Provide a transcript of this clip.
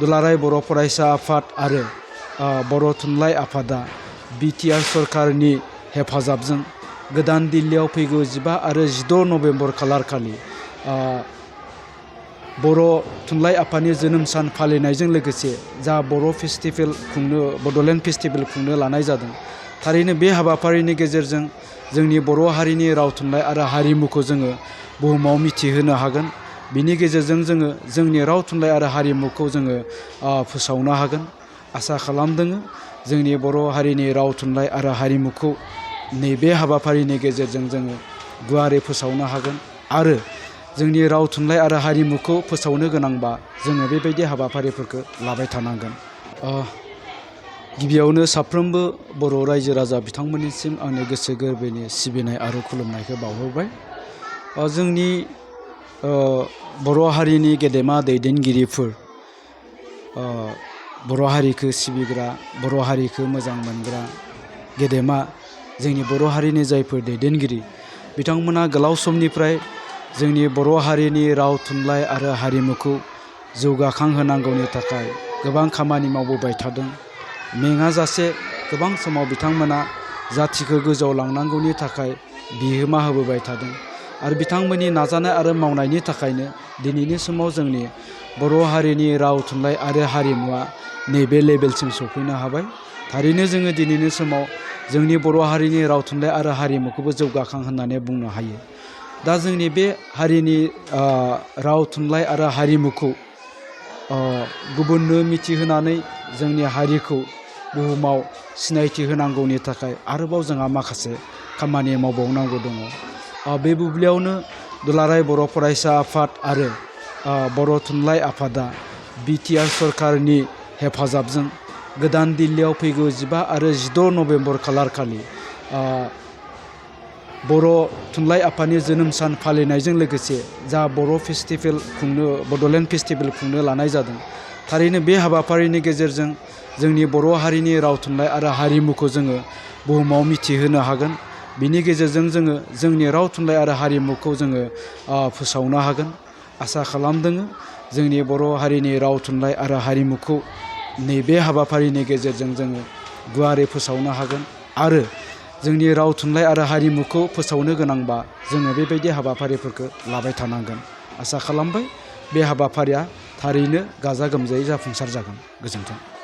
दुलाराय बर' फरायसा आफाद आरो बर' थुनलाइ आफादा बिटिआर सरकारनि हेफाजाबजों गोदान दिल्लीयाव फैगौ 15 आरो 16 नभेम्बर खालारखालि बर' थुनलाइ आफादनि जोनोम सान फालिनायजों लोगोसे जा बर' फेस्टिभेल बड'लेण्ड फेस्टिभेल खुंनो लानाय जादों। थारैनो बे हाबाफारिनि गेजेरजों जोंनि बर' हारिनि राव थुनलाइ आरो हारिमुखौ जोङो बुहुमाव मिथिहोनो हागोन। बिनि गेजेरजों जोङो जोंनि राव थुनलाइ आरो हारिमुखौ जोङो फोसावनो हागोन। आसा खालामदों जोंनि बर' हारिनि राव थुनलाइ आरो हारिमुखौ नैबे हाबाफारिनि गेजेरजों जोङो गुवारै फोसावनो हागोन आरो जोंनि राव थुनलाइ आरो हारिमुखौ फोसावनो गोनांबा जोङो बेबायदि हाबाफारिफोरखौ लाबाय थानांगोन। गिबियावनो साफ्रोमबो बर' रायजो राजा बिथांमोननिसिम आंनि गोसो गोरबोनि सिबिनाय आरो खुलुमनायखौ बावहरबाय। जोंनि बर' हारिनि गेदेमा दैदेनगिरिफोर, बर' हारिखौ सिबिग्रा, बर' हारिखौ मोजां मोनग्रा गेदेमा जोंनि बर' हारिनि जायफोर दैदेनगिरि बिथांमोना गोलाव समनिफ्राय जोंनि बर' हारिनि राव थुनलाइ आरो हारिमुखौ जौगाखांहोनांगौनि थाखाय गोबां खामानि मावबोबाय थादों। मेङाजासे गोबां समाव बिथांमोना जाथिखौ गोजौआव लांनांगौनि थाखाय बिहोमा होबोबाय थादों आरो बिथांमोननि नाजानाय आरो मावनायनि थाखायनो दिनैनि समाव जोंनि बर' हारिनि राव थुनलाइ आरो हारिमुवा नैबे लेभेलसिम सफैनो हाबाय। थारैनो जोङो दिनैनि समाव जोंनि बर' हारिनि राव थुनलाइ आरो हारिमुखौबो जौगाखां होननानै बुंनो हायो। दा जोंनि बे हारिनि राव थुनलाइ आरो हारिमुखौ गुबुननो मिथिहोनानै जोंनि हारिखौ बुहुमाव सिनायथि होनांगौनि थाखाय आरोबाव जोंहा माखासे खामानि मावबावनांगौ दङ। बे बुब्लियावनो दुलाराय बर' फरायसा आफाद आरो बर' थुनलाइ आफादा बिटिआर सरकारनि हेफाजाबजों गोदान दिल्लीयाव फैगौ 15 आरो 16 नभेम्बर खालारखालि बर' थुनलाइ आफादनि जोनोम सान फालिनायजों लोगोसे जा बर' फेस्टिभेल बड'लेण्ड फेस्टिभेल खुंनो लानाय जादों। थारैनो बे हाबाफारिनि गेजेरजों जोंनि बर' हारिनि राव थुनलाइ आरो हारिमुखौ जोङो बुहुमाव मिथिहोनो हागोन। बिनि गेजेरजों जोङो जोंनि राव थुनलाइ आरो हारिमुखौ जोङो फोसावनो हागोन। आसा खालामदों जोंनि बर' हारिनि राव थुनलाइ आरो हारिमुखौ नैबे हाबाफारिनि गेजेरजों जोङो गुवारै फोसावनो हागोन आरो जोंनि राव थुनलाइ आरो हारिमुखौ फोसावनो गोनांबा जोङो बेबायदि हाबाफारिफोरखौ लाबाय थानांगोन। आसा खालामबाय बे हाबाफारिया थारैनो गाजा गोमजायै जाफुंसार जागोन। गोजोन्थों।